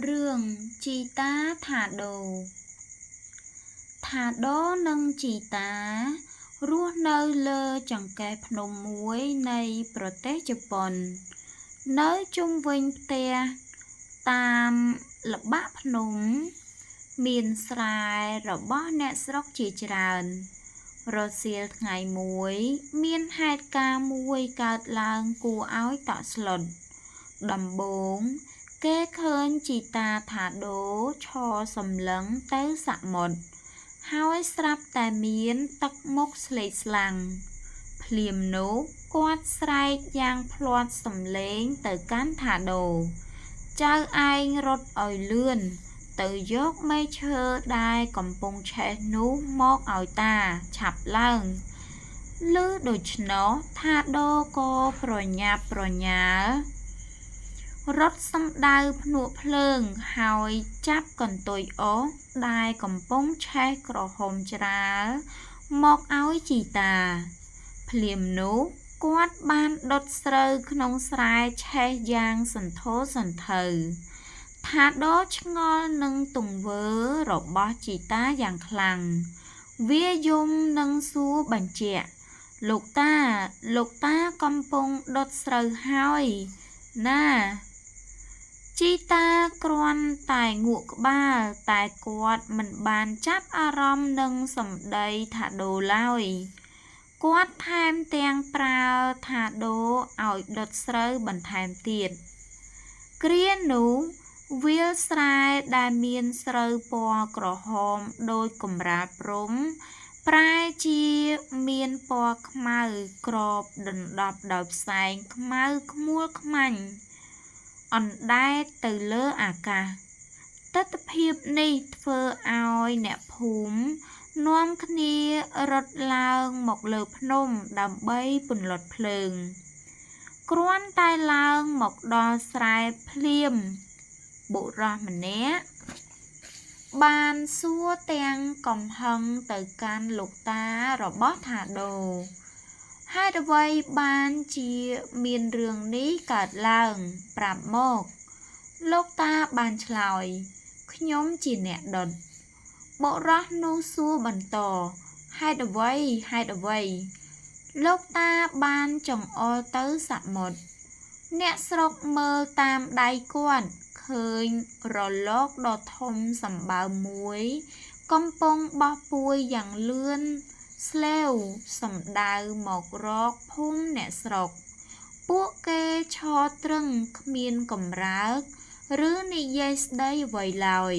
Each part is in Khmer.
រឿងជីតាថាដូ ថាដូនិងជីតា រស់នៅលើចង្កេះភ្នំមួយនៃប្រទេសជប៉ុន នៅជុំវិញផ្ទះតាមល្បាក់ភ្នំ មានស្រែរបស់អ្នកស្រុកជាច្រើន រសៀលថ្ងៃមួយ មានហេតុការណ៍មួយកើតឡើងគួរឲ្យតក់ស្លុត ដំបូង គេឃើញជីតាថាដូឈរសម្លឹងទៅសមុទ្រ ហើយស្រាប់តែមានទឹកមុខស្លេកស្លាំង ភ្លាមនោះគាត់ស្រែកយ៉ាងភ្លាត់សំឡេងទៅកាន់ថាដូ ចៅឯងរត់ឲ្យលឿន ទៅយកមែកឈើដែលកំពុងឆេះនោះមកឲ្យតា ឆាប់ឡើង ឮដូច្នោះថាដូក៏ប្រញាប់ប្រញាល់រត់សំដៅភ្នក់ភ្លើងហើយចាប់កន្ទុយអុសដែលកំពុងឆេះក្រហមច្រាលមកឲ្យជីតា ភ្លាមនោះគាត់បានដុតស្រូវក្នុងស្រែឆេះយ៉ាងសន្ធោសន្ធៅ ថាដូឆ្ងល់នឹងទង្វើរបស់ជីតាយ៉ាងខ្លាំង វាយំនិងសួរបញ្ជាក់ លោកតា លោកតាកំពុងដុតស្រូវហើយណា ជីតាគ្រាន់តែងក់ក្បាលតែគាត់មិនបានចាប់អារម្មណ៍នឹងសម្ដីថាដូឡើយ គាត់ថែមទាំងប្រើថាដូឲ្យដុតស្រូវបន្ថែមទៀត គ្រានោះវាលស្រែដែលមានស្រូវពណ៌ក្រហមដូចកម្រាលព្រំ ប្រែជាមានពណ៌ខ្មៅគ្របដណ្ដប់ដោយផ្សែងខ្មៅខ្មួលខ្មាញ់អណ្ដែតទៅលើអាកាស ទិដ្ឋភាពនេះធ្វើឲ្យអ្នកភូមិនាំគ្នារត់ឡើងមកលើភ្នំដើម្បីពន្លត់ភ្លើង គ្រាន់តែឡើងមកដល់ស្រែភ្លាម បុរសម្នាក់បានសួរទាំងកំហឹងទៅកាន់លោកតារបស់ថាដូ ហេតុអ្វីបានជាមានរឿងនេះកើតឡើង ប្រាប់មក លោកតាបានឆ្លើយ ខ្ញុំជាអ្នកដុត បុរសនោះសួរបន្ត ហេតុអ្វី ហេតុអ្វី លោកតាបានចង្អុលទៅសមុទ្រ អ្នកស្រុកមើលតាមដៃគាត់ ឃើញរលកដ៏ធំសម្បើមមួយ កំពុងបោះពួយយ៉ាងលឿនស្លេវសំដៅមករកភូមិអ្នកស្រុក ពួកគេឈរទ្រឹងគ្មានកម្រើក ឬនិយាយស្ដីអ្វីឡើយ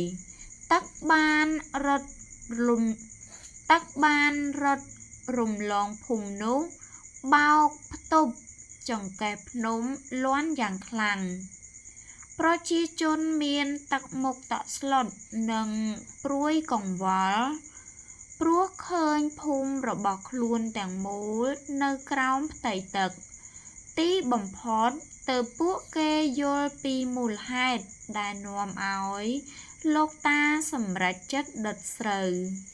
ទឹកបានរត់រំទឹកបានរត់រំលងភូមិនោះ បោកផ្ទប់ចង្កេះភ្នំលាន់យ៉ាងខ្លាំង ប្រជាជនមានទឹកមុខតក់ស្លុតនិងព្រួយកង្វល់ ព្រោះឃើញភូមិរបស់ខ្លួនទាំងមូលនៅក្រោមផ្ទៃទឹក ទីបំផុតទើបពួកគេយល់ពីមូលហេតុដែលនាំឲ្យលោកតាសម្រេចចិត្តដុតស្រូវ។